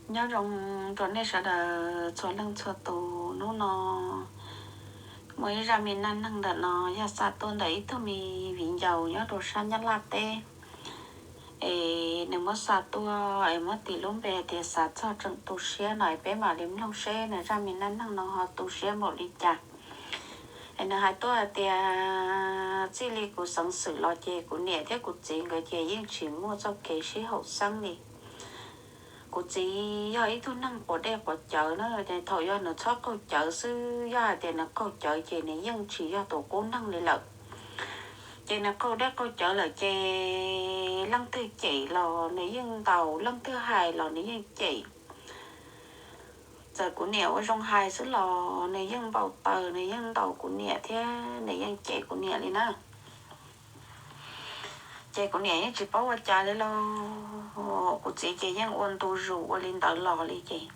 Nyob zoo rau nej sawv daws txhua leej txhua tus. Hnub no muaj ib zaj me neej neeg ntawm no yog xa tuaj ntawm ib tug me viv ncaus nyob rau sab Nyab Laj teb. Es nws muab xa tuaj es muab tis lub npe tias Xav Txog Tseem Tu Siab no, es peb mam li mloog seb nws zaj me neej neeg no ho tu siab npaum li cas. Es nws hais tuaj hais tias, txij li kuv xeev xwm los ces kuv niam thiab kuv txiv nkawd ces yeej tsis muaj txoj kev sib haum xeeb li. Kuv txiv yog ib tug neeg quav dej quav cawv na, ces thaum yog nws txhob qaug cawv xwb, yog hais tias nws qaug cawv ces nws yeej tsis yog tus qub neeg li lawm. Ces nws qaug dej qaug cawv lawm ces leej twg cem los nws yeej ntaus, leej twg hais los nws yeej cem. Txawm kuv niam ua zoo hais xwb los nws yeej npau taws, nws yeej ntaus kuv niam thiab nws yeej cem kuv niam li na. Ces kuv niam yeej tsis paub ua cas li lauj. Kuv txiv ces yeej ua ntu zus ua li ntawd los li ces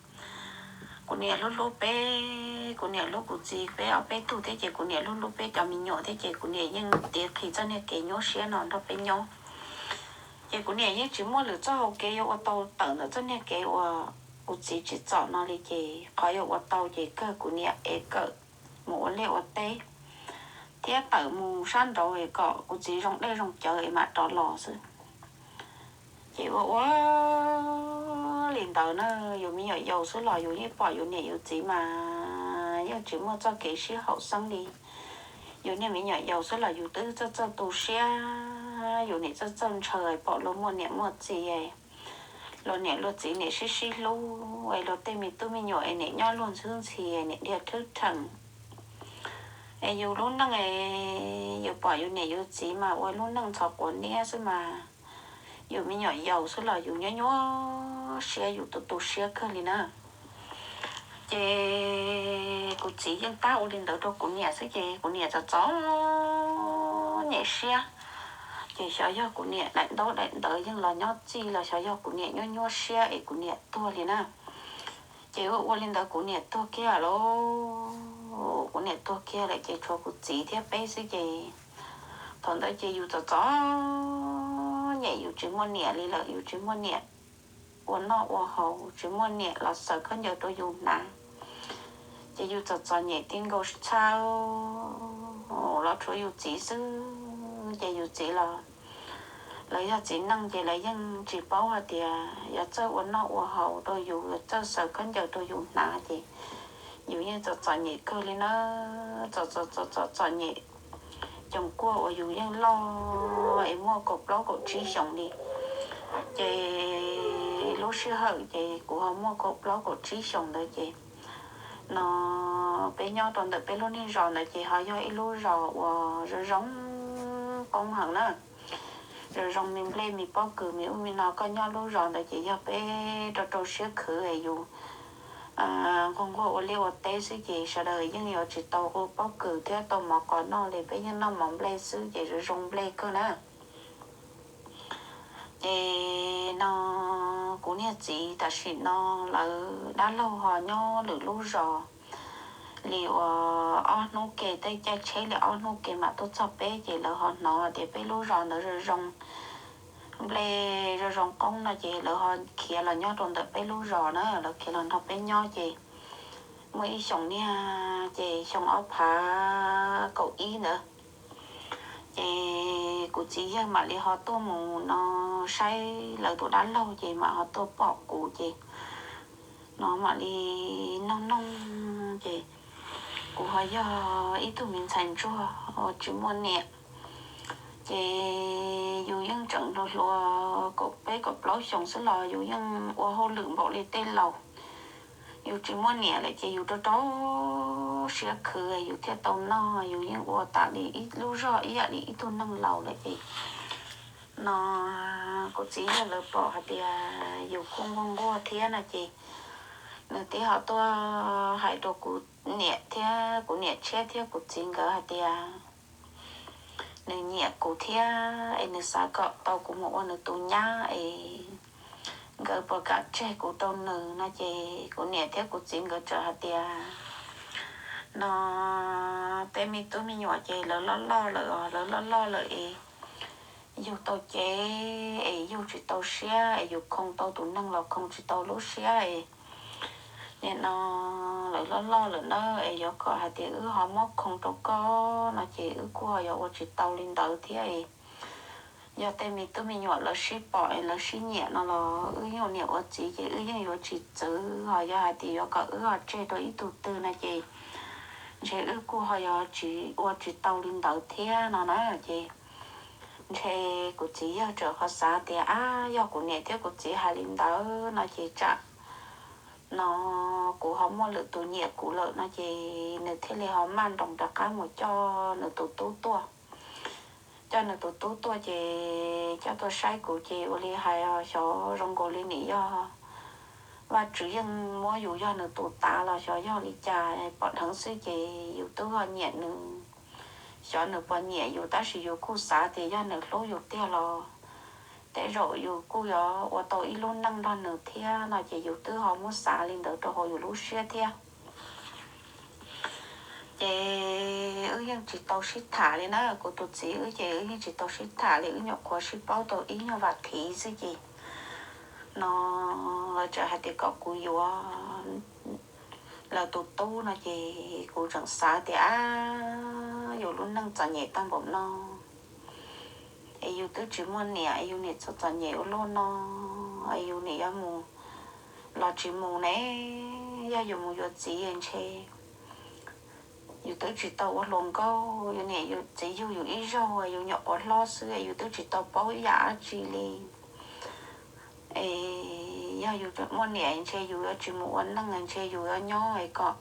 kuv niam hlub hlub peb, kuv niam hlub kuv txiv, peb ob peb tug thiab ces kuv niam hlub hlub peb cov me nyuam thiab ces kuv niam yeej tiv qhis txoj niag kev nyuaj siab no nrog peb nyob. Ces kuv niam yeej tsis muaj lwm txoj hau kev yuav ua tau tawm ntawm txoj niag kev uas kuv txiv tsim txom no li ces qhov yuav ua tau ces kawg kuv niam ev kawm mus ua liaj ua teb thiab tawm mus sab nraud es kom kuv txiv zoo dej zoo cawv es mam rov los xwb. Ces ua ua li ntawd na, yus me nyuam yaus xwb los yus yeej pom yus niam yus txiv mas yeej tsis muaj txoj kev sib haum xeeb li. Yus niag me nyuam yaus xwb los yus twb txawj txawj tu siab, yus niam txawj txawj ntshaw pom luag muaj niam muaj txiv, luag niam luag txiv niam sib sib hlub es luag tej me tub me nyuam es niam nyob luag ntxhwb ntxhi, niam dhia thwb rheem. Es yus lub neej es yus pom yus niam yus txiv mas ua lub neej ntxhov quav niab xwb mas yus me nyuam yaus xwb los yus nyuaj nyuaj siab, yus tu tu siab kawg li na. Ces kuv txiv yeej tab ua li ntawd rau kuv niam xwb ces kuv niam txom txom nyem siab. Ces xyov yog kuv niam daim ntaub daim ntawv yeej los nyob txij los xyov yog kuv niam nyuaj nyuaj siab es kuv niam tuag li na. Ces ua ua li ntawd kuv niam tuag kiag lawm. Kuv niam tuag kiag lawm ces tshuav kuv txiv thiab peb xwb ces thaum ntawd ces yus txom txom nyem, yus tsis muaj niam li lawm, yus tsis muaj niam ua noj ua haus, tsis muaj niam los xaws khaub ncaws rau yus hnav. Ces yus txom txom nyem ti nkaus txhawj, los tshuav yus txiv xwb ces yus txiv los lawv yog txiv neej ces lawv yeej tsis paub hais tias yuav txawj ua noj ua haus rau yus, yuav txawj xaws khaub ncaws rau yus hnav ces yus yeej txom txom nyem kawg li na. Txom txom txom txom nyem, coos kuaj uas yus yeej loj es muaj kaum plaub kaum tsib xyoos li. Ces lub sij hawm ces kuv ho muaj kaum plaub kaum tsib xyoos ntawd ces no peb nyob rau ntawm peb lub niag zos ntawd ces ho yog ib lub zos uas zoo zoo qoob heev na. Zoo zoo me nplej me pob kws me ub me no, koj nyob lub zos ntawd ces yog peb rau rau siab khwv es yus nquag nquag ua liaj ua teb xwb ces sawv daws yeej yuav tsis tau ua pob kws thiab tau mov qos noj li, peb yeej noj mov nplej xwb ces zoo zoo nplej kawg na. Ces no kuv niag txiv tam sim no lawv dab laug ho nyob lwm lub zos li uas ob hnub ke, tej caij tsheb li ob hnub ke mam tuaj txog peb ces lawv ho hnov tias peb lub zos ntawd zoo zoo nplej zoo zoo qoob no ces lawv ho khiav los nyob rau ntawm peb lub zos na, lawv khiav los nrog peb nyob ces muaj ib xyoos niag ces xyoo ob phav kaum ib ntawd ces kuv txiv yawg mam li ho tuaj mus no saib lawv tus dab laug ces mam ho tuaj pom kuv ces no mam li noog noog ces kuv ho yog ib tug me ntxhais ntsuag uas tsis muaj niam. Ces yus yeej tseem hluas hluas kaum peb kaum plaub xyoos xwb los yus yeej ua hauj lwm npaum li tej laus. Yus tsis muaj niam lawm ces yus rau rau siab khwv yus thiaj tau noj, yus yeej ua tas li ib lub zog ib yam li ib tug neeg laus lawm ces no kuv txiv yawg lawv pom hais tias yus kuj nquag nquag thiab no ces nws thiaj ho tuaj hais rau kuv niam thiab kuv niam tshiab thiab kuv txiv nkawd hais tias nws nyiam kuv thiab es nws xav kom tau kuv mus ua nws tus nyab es nkawd puas kam tseg kuv rau nws no ces kuv niam thiab kuv txiv nkawd txawm hais tias no tej me tub me nyuam ces lawv loj loj lawm, lawv loj loj lawm es yug tau cev es yug tsis tau siab es yus khoo tau tus neeg los khoo tsis tau lub siab es nim no lawv loj loj lawm na es yuav kom hais tias wb ho muab khoo rau koj no ces wb kuj ho yuav ua tsis tau li ntawd thiab es yog tej me tub me nyuam lawv sib pom es lawv sib nyiam no los wb yeej niam ua txiv ces wb yeej yuav tsis txwv, ho yog hais tias yuav kom wb ho tseg rau ib tug twg no ces ntshe wb kuj ho yuav tsis ua tsis tau li ntawd thiab no na. Ces ntshe kuv txiv yawg txawm ho xav tias ab yog kuv niam thiab kuv txiv hais li ntawd no ces tsam no kuv ho muaj lwm tus nyiam kuv lawm no ces nws thiaj li ho maj nroos rov qab mus coj nws tus tub tuaj. Coj nws tus tub tuaj ces coj tuaj saib kuv ces ua li hais xyov zoo nkaus li nim yog Vajtswv yeej muab yus yog nws tus tav los xyov yog li cas pom dheev xwb ces yus twb ho nyiam nws. Xyov nws puas nyiam yus tab sis yus kuj xav tias yog nws hlub yus tiag los tej zaum yus kuj yuav ua tau ib lub neej nrog nws thiab no ces yus twb ho muab xav li ntawd rau hauv yus lub siab thiab. Ces wb yeej tsis tau sib tham li na, kuv tus txiv wb ces wb yeej tsis tau sib tham li, wb nyuam qhuav sib paub tau ib nyuag vas thiv xwb ces no lawv txawm hais tias kom kuv yuav lawv tus tub no ces kuv tseem xav tias ab yus lub neej txom nyem tag npaum no es yus twb tsis muaj niam es yus niam txom txom nyem ua luaj no es yus niam yuav mus los tsis mus ne, yog yus mus yuav txiv ntshe yus twb tsis tau ua hluas nkauj, yus niam yus txiv yug yus ib zaug yus nyuam qhuav hlob xwb yus twb tsis tau paub ib yam dab tsi li. Es yog yus muaj niam ntshe yus yuav tsis mus ua neej ntshe yus yuav nyob es kom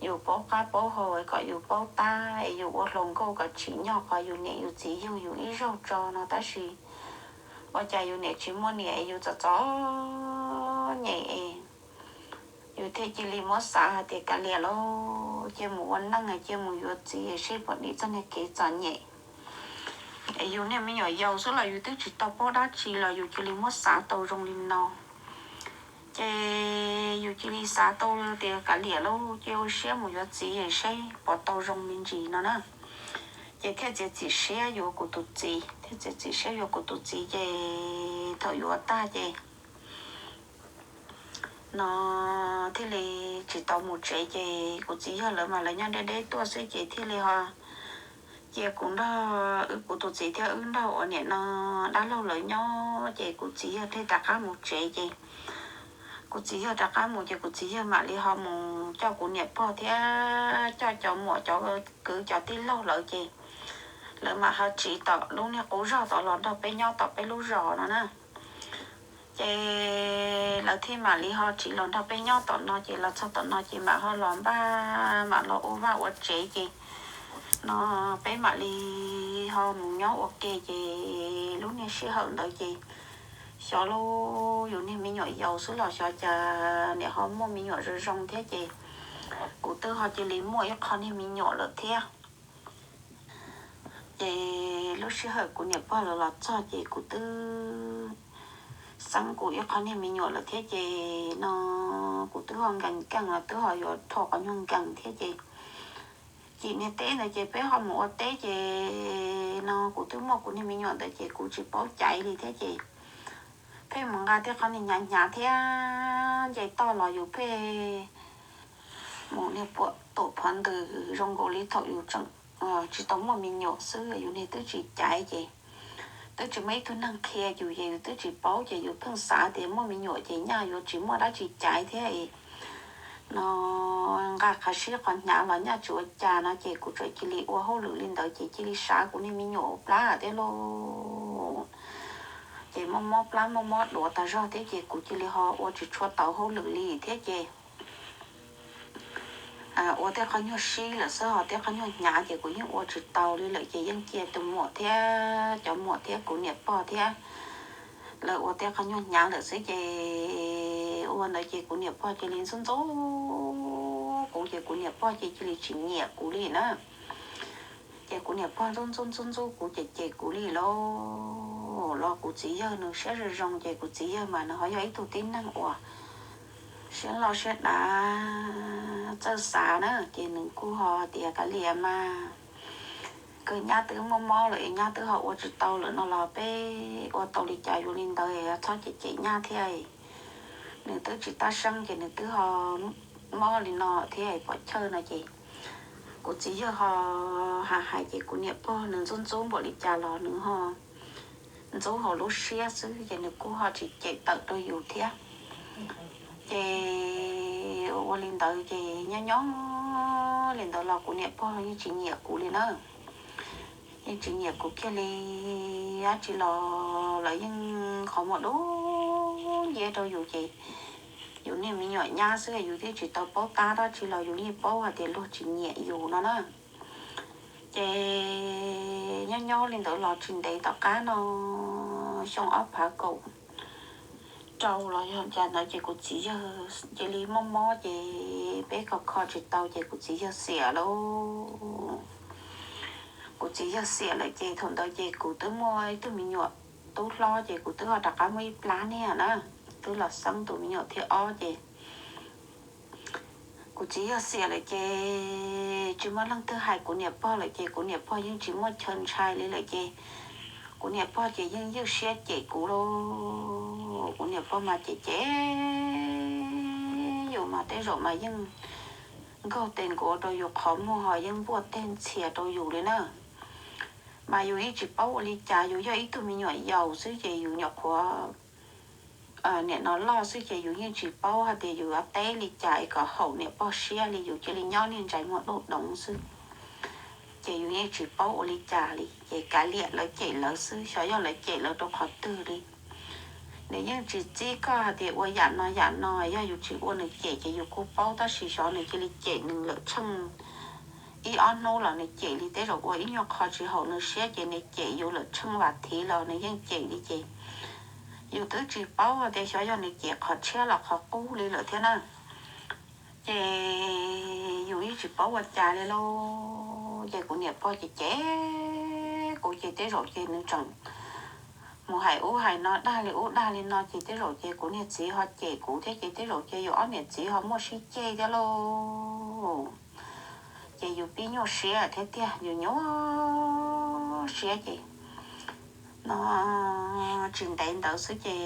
yus paub qab paub hau es kom yus paub tab es yus ua hluas nkauj kom tsim nyog qhov yus niam yus txiv yug yus ib zaug tso no tab sis ua cas yus niam tsis muaj niam es yus txom txom nyem es yus thiaj cia li muab xav hais tias kav liam lauj, cia mus ua neej cia mus yuav txiv es seb puas dim txoj niag kev txom nyem. Es yus niag me nyuam yaus xwb los yus twb tsis tau paub dab tsi los yus cia li muab xav tau zoo li no. Ces yus cia li xav tau tias kav liam lauj, cia ua siab mus yuav txiv es seb puas tau zoo me ntsis no na. Ces thiaj txiav txim siab yuav kuv tus txiv, thiaj txiav txim siab yuav kuv tus txiv ces thaum yuav tag ces no thiaj li tsis tau mus tsev ces kuv txiv yawg lawv mas lawv nyob deb deb tuaj xwb ces thiaj li ho cia kuv nrog wb kuv tus txiv thiab wb nrog ua niam no dab laug lawv nyob ces kuv txiv yawg thiaj rov qab mus tsev ces kuv txiv yawg rov qab mus ces kuv txiv yawg mam li ho mus coj kuv niam pog thiab coj cov muam cov kwv cov tij laug lawv ces lawv mam ho tsiv tom lub niag qub zog tod los nrog peb nyob tom peb lub zos no na. Ces lawv thiaj mam li ho tsiv los nrog peb nyob tom no ces los txog tom no ces mam ho los npaj mam los ua vaj ua tsev ces no peb mam li ho mus nyob ua ke ces lub niag sij hawm ntawd ces xyov lauj, yus niag me nyuam yaus xwb los xyov cas niam ho muaj me nyuam zoo zoo thiab ces kuv twb ho cia li muaj ib qho niag me nyuam lawm thiab. Ces lub sij hawm kuv niam pog lawv los txog ces kuv twb xeeb kuv ib qho niag me nyuam lawm thiab ces no kuv twb ho nkees nkees los twb ho yuav rho qhov nyuag nkees thiab ces cim niag teb ntawd ces peb ho mus ua teb ces no kuv twb muaj kuv niag me nyuam ntawd ces kuv tsis paub caiv li thiab ces pheej mus nqa tej qhov niag hnyav hnyav thiab nce toj los yus pheej mus niag puam tus phov ntws zoo nkaus li thaum yus tseem tsis tau muaj me nyuam xwb, yus niag twb tsis caiv ces twb tsis muaj ib tug neeg qhia yus ces yus twb tsis paub ces yus pheej xav tias muaj me nyuam ces nyaj yuav tsis muaj dab tsi caiv thiab no nqa qhov sib qhov hnyav los nyaj tsis ua cas no ces kuv txawm cia li ua hauj lwm li ntawd ces cia li sav kuv niag me nyuam ua plab thiab lauj. Ces mob mob plab mob mob duav tas zog thiab ces kuv cia li ho ua tsis tshua tau hauj lwm li thiab ces ua tej qhov nyuag sib lawm xwb ho tej qhov nyuag hnyav ces kuv yeej ua tsis tau li lawm ces yeej cia tus muam thiab cov muam thiab kuv niam pog thiab lawv ua tej qhov nyuag hnyav lawm xwb ces ua ntawd ces kuv niam pog cia li ntxub ntxub kuv ces kuv niam pog ces cia li tsis nyiam kuv li na. Ces kuv niam pog ntxub ntxub ntxub ntxub kuv ces cem kuv li lauj. Los kuv txiv yawg nws siab zoo zoo ces kuv txiv yawg mas nws ho yog ib tug tib neeg uas siab loj siab dav txawj xav na ces nws kuj ho tias kav liam mas kawg nyab twb muaj mob lawm es nyab twb ho ua tsis tau lawm no los peb ua tau li cas yuav li ntawd, txhob cem cem nyab thiab. Nws twb tsis tab seeb ces nws twb ho mob li no thiab pom chaw no ces kuv txiv yawg ho hais hais ces kuv niam pog nws ntxub ntxub npaum li cas los nws ho ntxub hauv lub siab xwb ces nws kuj ho tsis cem tawm rau yus thiab. Ces ua li ntawd ces nyob nyob li ntawd los kuv niam pog yeej tsis nyiam kuv li na. Yeej tsis nyiam kuv kiag li. Dab tsi los lawv yeej qhov muag dub nciab rau yus ces yus niag me nyuam nyab xwb yus twb tsis tau paub tab dab tsi los yus yeej paub hais tias luag tsis nyiam yus no na. Ces nyob nyob li ntawd los tsis ntev tom qab no, xyoo ob phav kaum rau los yog cas ntawd ces kuv txiv yawg cia li mob mob ces peb kho kho tsis tau ces kuv txiv yawg xiam lauj. Kuv txiv yawg xiam lawm ces thaum ntawd ces kuv twb muaj ib tug me nyuam tub hlob ces kuv twb ho rov qab muaj ib plab niag na, twb los xeeb tus me nyuam thib ob ces kuv txiv yawg xiam lawm ces tsis muaj leej twg hais kuv niam pog lawm ces kuv niam pog yeej tsis muaj chaw ntshai li lawm ces kuv niam pog ces yeej ywj siab cem kuv lauj. Kuv niam pog mas cem cem yus mas tej zaum mas yeej nkaug tes nkuav rau yus qhov muag ho yeej npuaj teg ntxhias rau yus li na. Mas yus yeej tsis paub ua li cas, yus yog ib tug me nyuam yaus xwb ces yus nyuam qhuav nim no loj xwb ces yus yeej tsis paub hais tias yus yuav teb li cas es kom haum niam pog siab li, yus cia li nyob niag ntsais muag dub doov xwb. Ces yus yeej tsis paub ua li cas li ces kav liam lawv cem lawv xwb, xyov yog lawv cem lawv rau qhov twg li. Nws yeej tsis txib koj hais tias ua yam no yam no, yog yus tsis ua nws cem ces yus kuj paub tab sis xyov nws cia li cem nws lawm tsheej ib ob hnub los nws cem li, tej zaum ua ib nyuag qho tsis haum nws siab ces nws cem yus lawm tsheej vas thiv los nws yeej cem li ces yus twb tsis paub hais tias xyov yog nws cem qhov tshiab los qhov qub li lawm thiab na. Ces yus yeej tsis paub ua cas li lauj. Ces kuv niam pog ces cem kuv ces tej zaum ces nws tseem mus hais ub hais no dag li ub dag li no ces tej zaum ces kuv niag txiv ho cem kuv thiab ces tej zaum ces yus ob niam txiv ho muaj sib ceg thiab lauj. Ces yus pib nyuaj siab thiab tiag, yus nyuaj siab ces no tsis ntev ntawd xwb ces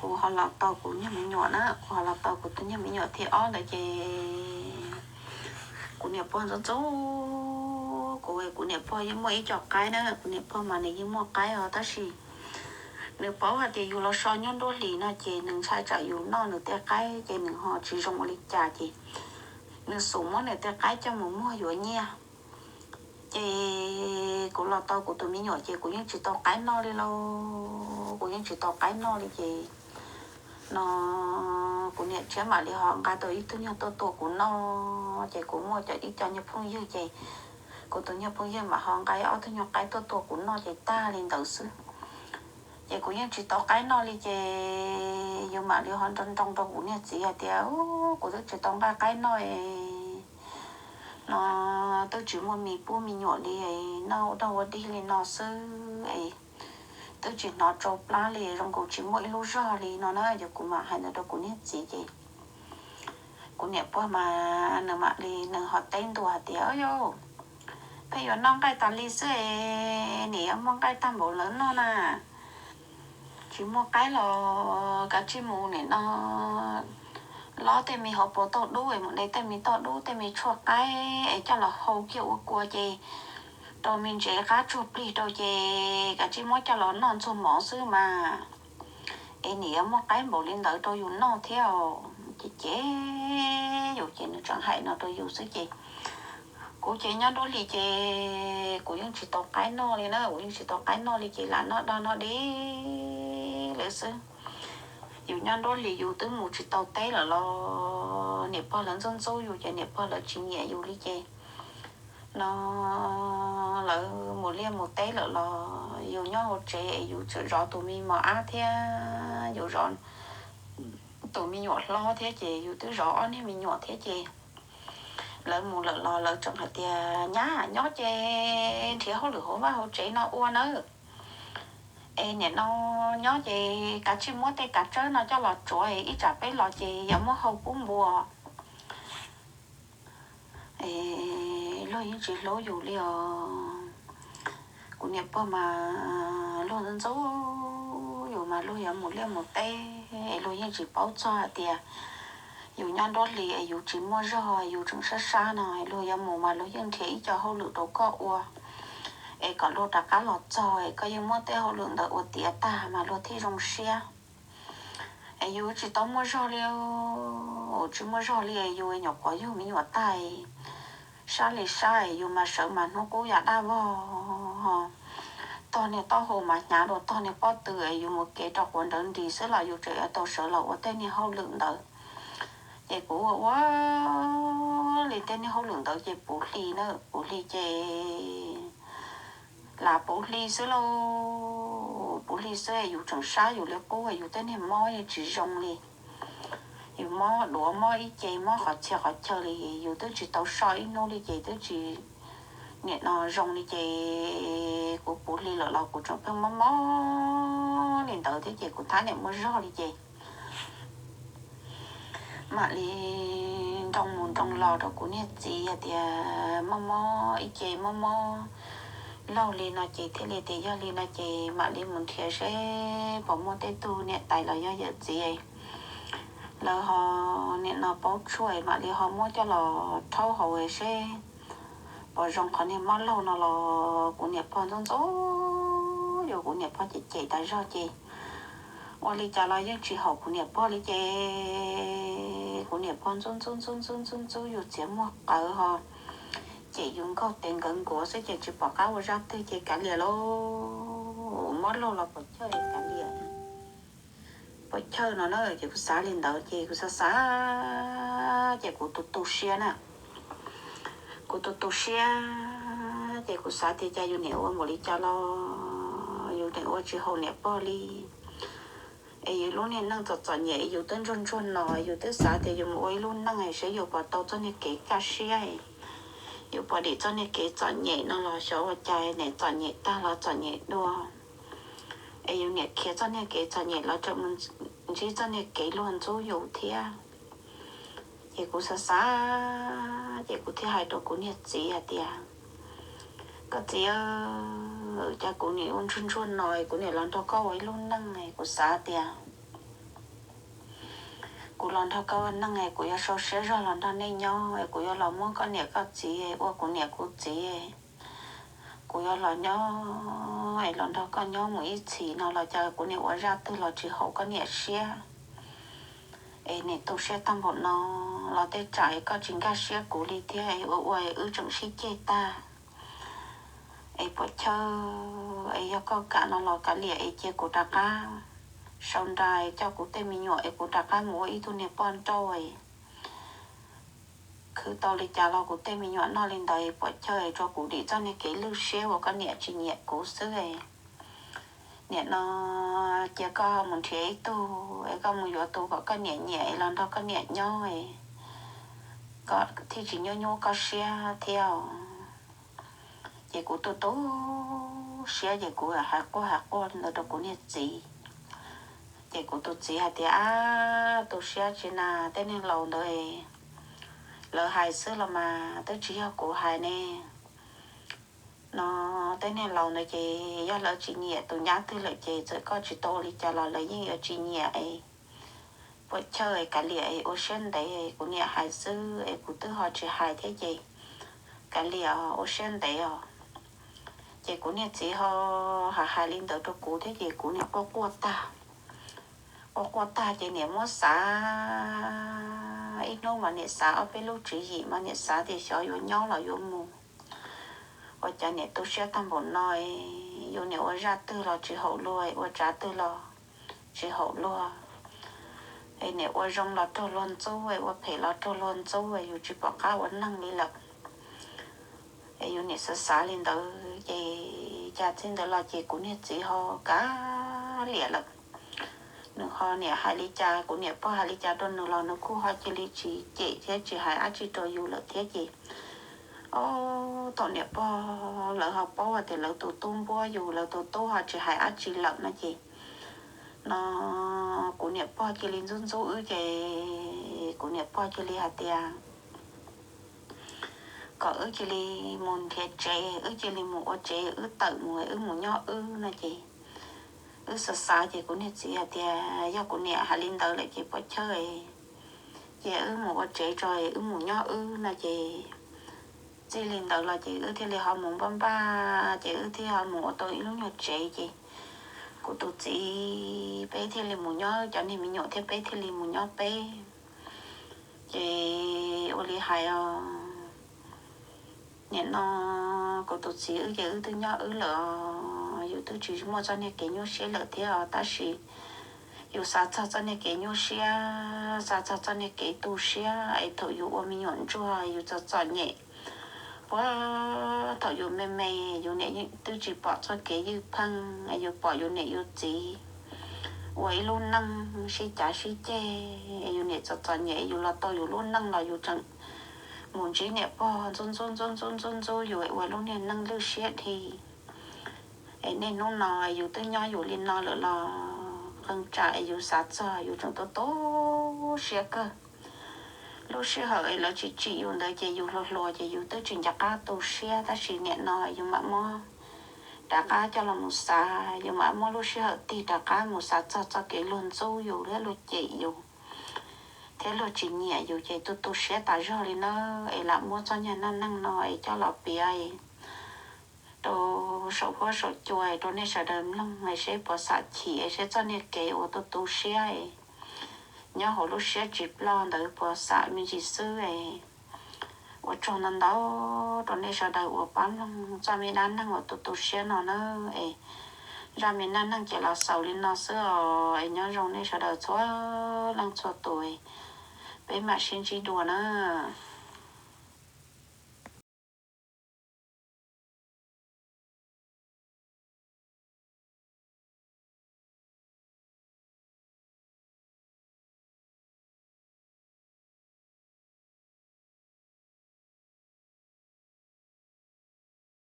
kuv ho los tau kuv niag me nyuam na, kuv ho los tau kuv tus niag me nyuam thib ob ntawd ces kuv niam pog ntxub ntxub kuv, kuv niam pog yeej muaj ib co qaib na, kuv niam pog mas nws yeej muaj qaib os tab sis nws paub hais tias yus los so nyob nruab hlis no ces nws ntshai tsam yus noj nws tej qaib ces nws ho tsis zoo ua li cas ces nws xub muab nws tej qaib coj mus muag yuav nyiaj. Ces kuv los tau kuv tus me nyuam ces kuv yeej tsis tau qaib noj li lauj, kuv yeej tsis tau qaib noj li ces no kuv niam tshiab mam li ho nqa tau ib tug nyuag tuaj tua kuv noj ces kuv muaj cov ib co nyuag phooj ywg ces kuv tus nyuag phooj ywg mam ho nqa ob tug nyuag qaib tuaj tua kuv noj ces tag li ntawd xwb. Ces kuv yeej tsis tau qaib noj li ces yus mam li ho nroo nroo rau kuv niag txiv hais tias kuv twb tsis tau nqa qaib noj no, twb tsis muaj me pub me nyuam li, noj ua dog ua dig li no xwb es twb tsis hnov tsau plab li, zoo nkaus tsis muaj ib lub zog li no na. Ces kuv mam hais ntawd rau kuv niag txiv ces kuv niam pog mas nws mam li nws ho teb ntua hais tias, Yau, peb yuav noj nqaij tas li xwb es nim yuav muaj nqaij tag npaum lawv noj na. Tsis muaj qaib los kav tsij mus nim no lob tej me hauv paus tauj dub es mus de tej me tauj dub tej me tshuaj qaib es coj los hau kiag ua kua ces rau me ntsev qab tsuag plig rau ces kav tsij muab coj los noj ntxuag mov xwb mas. Es nim yuav muaj qaib npaum li ntawd rau yus noj thiab os. Ces ces yus ces nws tseem hais no rau yus xwb ces kuv ces nyob nruab hlis ces kuv yeej tsis tau qaib noj li na, kuv yeej tsis tau qaib noj li ces lam noj dog noj dig lawm xwb. Yus nyob nruab hlis yus twb mus tsis tau teb lawm los niam pog lawv ntxub ntxub yus ces niam pog lawv tsis nyiam yus li ces no lawv mus liaj mus teb lawm los yus nyob hauv tsev es yus tseem zov tus me mos ab thiab yus zov tus me nyuam hlob thiab ces yus twb zov ob niag me nyuam thiab ces lawv mus lawm los lawv tseem hais tias, Nyab, nyob ces nrhiav hauj lwm hauv vaj hauv tsev no ua nawb. Es nim no nyob ces kav tsij muab tej kav tsawb no coj los tsuav, ib tsam peb los ces yuav muab hau pub npua. Es luag yeej tsis hlub yus li os. Kuv niam pog mas luag ntxub ntxub yus mas luag yuav mus liaj mus teb es luag yeej tsis paub txog hais tias yus nyob nruab hlis es yus tsis muaj zog, yus tseem sab sab no, luag yuav mus mas luag yeej nrhiav ib co hauj lwm rau koj ua es kom luag rov qab los txog es koj yeej muab tej hauj lwm ntawd ua tiav tag mas luag thiaj zoo siab. Es yus tsis tau muaj zog li, tsis muaj zog li, yus nyuam qhuav yug me nyuam tag, sab li sab, yus mas sawv mas hnub qub yam daj vog, tog niag taub hau mas hnyav dua tog niag pob tw, yus mus kev rau quav nrawv nris xwb los yus tseem yuav tau sawv los ua tej niag hauj lwm ntawd. Ces kuv ua ua li tej niag hauj lwm ntawd ces puv hli na, puv hli ces lam puv hli xwb lauj, puv hli xwb yus tseem sab yus li qub, yus tej niag mob yeej tsis zoo li. Yus mob duav mob ib ce mob qhov txhia qhov chaw li, yus twb tsis tau so ib hnub li ces twb tsis nim no zoo li ces kuv puv hli lawm los kuv tseem pheej mob mob li ntawd thiab ces kuv thab niam muaj zog li ces mam li nroo mus nroo los rau kuv niag txiv hais tias mob mob ib ce mob mob laug li no ces thiaj li tias yog li no ces mam li mus nrhiav seb puas muaj tej tug niam tais los yog yawm txiv lawv ho nim no paub tshuaj mam li ho muab coj los rhaub haus seb puas zoo qhov niag mob laug no los kuv niam pog ntxub ntxub, yog kuv niam pog cem cem tas zog ces ua li cas los yeej tsis haum kuv niam pog li ces kuv niam pog ntxub ntxub ntxub ntxub ntxub ntxub yus txiav muag qawv ho cem yus nkaug tes nkawv nkuav xwb ces tsis pom qab ua zaj twg ces kav liam lauj, mob laug los puas chawj kav liam, puas chawj no na ces kuv xav li ntawd ces kuv xav xav ces kuv tu tu siab na. Kuv tu tu siab ces kuv xav tias cas yus niam ua npaum li cas los yus niam ua tsis haum niam pog li. Es yus lub niag neej txom txom nyem yus twb ntsuag ntsuag no yus twb xav tias yus mus ua ib lub neej seb yus puas tau txoj niag kev kaj siab, yus puas dim txoj niag kev txom nyem no los xyov ua cas niam txom nyem tag los txom nyem dua. Es yus niam khiav txoj niag kev txom nyem los tseem mus ntsib txoj niag kev luag ntxub yus thiab. Ces kuv xav xav ces kuv thiaj hais rau kuv niag txiv hais tias, koj txiv, cas kuv niam ua ntsuag ntsuag no kuv niam los nrog koj ua ib lub neej, kuv xav tias kuv los nrog koj ua neej kuv yuav sau siab zog los nrog nej nyob, kuv yuav los muab koj niam koj txiv ua kuv niam kuv txiv, kuv yuav los nyob es los nrog koj nyob mus ib txhis no los cas kuv niam ua zaj twg los tsis haum koj niam siab. Es niam tu siab tag npaum no los tej tsam es koj tsis nkag siab kuv li thiab es ua ua wb tseem sib ceg tag. Es puas chawj, es yog koj kam no los kav liam es cia kuv rov qab sau nra coj kuv tej me nyuam es kuv rov qab mus ua ib tug niag poj nrauj. Khwv tau li cas los kuv tej me nyuam noj li ntawd, puas chawj, tsuas kuv dim txoj niag kev lwj siab uas koj niam tsis nyiam kuv xwb. Nim no cia koj mus nrhiav ib tug es koj mus yuav tus kom koj niam nyiam es los nrog koj niam nyob, kom thiaj tsis nyuaj nyuaj koj siab thiab. Ces kuv tu tu siab ces kuv hais quaj hais quaj li ntawd rau kuv niag txiv. Ces kuv tus txiv hais tias, ab, tu siab tsis na, tej neeg laus ntawd lawv hais xwb los mas twb tsis yog kuv hais ne. No tej neeg laus ntawd ces yog lawv tsis nyiam tus nyab twg lawm ces txawm koj tsis tau ua li cas los lawv yeej yuav tsis nyiam es puas chawj es kav liam es ua siab ntev, kuv niam hais xwb es kuv twb ho tsis hais thiab ces kav liam ua siab ntev os. Ces kuv niag txiv ho hais hais li ntawd rau kuv thiab ces kuv niam quaj quaj tag. Quaj quaj tag ces niam muab xav ib hnub mas niam xav ob peb lub tswv yim mas niam xav tias xyov yuav nyob los yuav mus. Ua cas niam tu siab tag npaum no, yus niam ua zaj twg los tsis haum luag, ua tsav twg los tsis haum luag. Es niam ua zoo los raug luag ntxub, ua phem los raug luag ntxub, yus tsis pom qab ua neeg li lawm. Es yus niam xav xav li ntawd ces cas txij ntawd los ces kuv niag txiv ho kav liam lawm. Nws ho niam hais li cas, kuv niam pog hais li cas rau nws los nws kuj ho cia li tsis cem thiab tsis hais dab tsi rau yus lawm thiab ces, o, thaum niam pog lawv ho paub hais tias lawv tus tub npuab yus, lawv tus tub ho tsis hais dab tsi lawm no ces, no kuv niam pog cia li ntxub ntxub wb ces kuv niam pog cia li hais tias, kom wb cia li mus nrhiav tsev, wb cia li mus ua tsev, wb tawm mus, wb mus nyob wb no ces wb xav xav ces kuv niag txiv hais tias yog kuv niam hais li ntawd lawm ces pov chawj, ces wb mus ua tsev tso, wb mus nyob wb no ces txij li ntawd los ces wb thiaj li ho mus npaj npaj ces wb thiaj ho mus ua tau ib lub nyuag tsev ces kuv tus txiv peb thiaj li mus nyob cov niag me nyuam thiab peb thiaj li mus nyob peb. Ces ua li hais os, nim no kuv tus txiv wb ces wb twb nyob wb lawm, yus twb tsis muaj txoj niag kev nyuaj siab lawm thiab os, tab sis yus xav txog txoj niag kev nyuaj siab, xav txog txoj niag kev tu siab es thaum yus ua me nyuam ntsuag yus txom txom nyem. Puag thaum yus me me, yus niam twb tsis pom txoj kev ywj pheej, yus pom yus niam yus txiv ua ib lub neej sib cav sib ceg, yus niam txom txom nyem, yus los tau yus lub neej los yus tseem mus ntsib niam pog ntxub ntxub ntxub ntxub ntxub ntxub yus ua lub niag neej lwj siab dhi. Es niaj hnub no yus twb nyob yus li no lawm los qee tsam es yus xav txog yus tseem tu tu siab kawg. Lub sij hawm es lawv tsis tsim yus ntawd ces yus hluas hluas ces yus twb tsis nco qab tu siab, tab sis nim no yus mam muab rov qab coj los mus xav, yus mam muab lub sij hawm tig rov qab mus xav txog txoj kev luag ntxub yus thiab luag cem yus thiab luag tsis nyiam yus ces tu tu siab tas zog li na. Es lam muab txoj niag neej neeg no es coj los piav rau saum huab saum cua rau nej sawv daws mloog es seb puas xam chim es seb txoj niag kev uas tu tu siab es nyob hauv lub siab tsis ploj ntawd puas xam me ntsis xwb es. Ua tsaug ntau ntau rau nej sawv daws uas pab mloog txoj me dab neeg uas tu tu siab no na. Es zaj me dab neeg ces los xaus li no xwb os, es nyob zoo nej sawv daws txhua leej txhua tus, peb mam sib ntsib dua na.